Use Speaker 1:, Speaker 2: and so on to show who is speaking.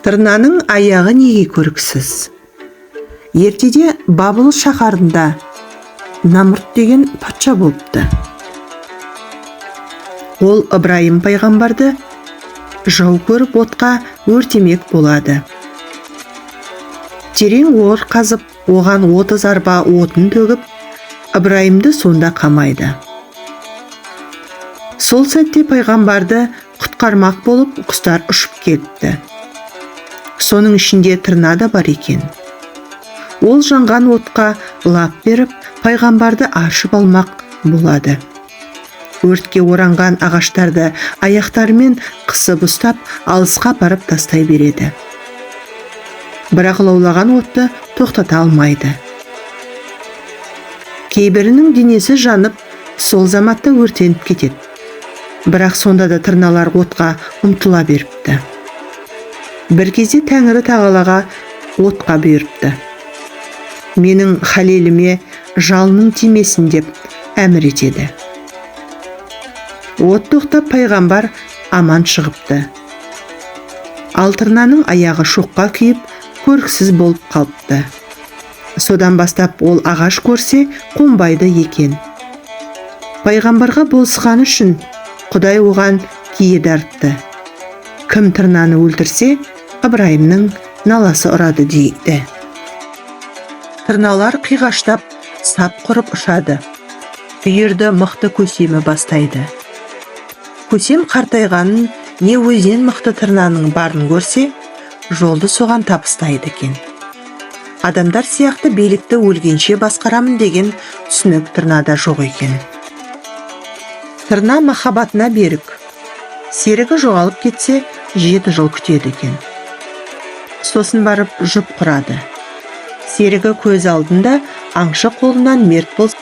Speaker 1: Тырнаның аяғы неге көріксіз? Ертеде Бабыл шаһарында Намұрт деген патша болыпты. Ол Ыбырайым пайғамбарды жау көріп, отқа өртемек болады. Терең ор қазып, оған 30 арба отын төгіп, Ыбырайымды сонда қамайды. Сол сәтте пайғамбарды құтқармақ болып құстар ұшып келіпті. Соның ішінде тырна да бар екен. Ол жанған отқа лап беріп, пайғамбарды аршып алмақ болады. Өртке оранған ағаштарды аяқтарымен қысып ұстап, алысқа апарып тастай береді. Бірақ лаулаған отты тоқтата алмайды. Кейбірінің денесі жанып, сол заматта өртеніп кетеді. Бірақ сонда да тырналар отқа ұмтыла беріпті. Бір кезде Тәңірі тағалаға отқа бұйырыпты. «Менің халеліме жалының тимесін», – деп әмір етеді. От тоқтап, пайғамбар аман шығыпты. Ал тырнаның аяғы шоққа күйіп, көріксіз болып қалыпты. Содан бастап ол ағаш көрсе, қонбайды екен. Пайғамбарға болысқаны үшін Құдай оған кие дарытты. Кім тырнаны өлтірсе, Ыбырайымның наласы ұрады дейді. Тырналар қиғаштап, сап құрып ұшады. Үйірді мықты көсемі бастайды. Көсем қартайғанын не өзінен мықты тырнаның барын көрсе, жолды соған табыстайды екен. Адамдар сияқты билікті өлгенше басқарамын деген түсінік тырнада жоқ екен. Тырна махаббатына берік. Серігі жоғалып кетсе, 7 жыл күтеді екен. Сосын барып жұп құрады. Серігі көз алдында аңшы қолынан мерт болса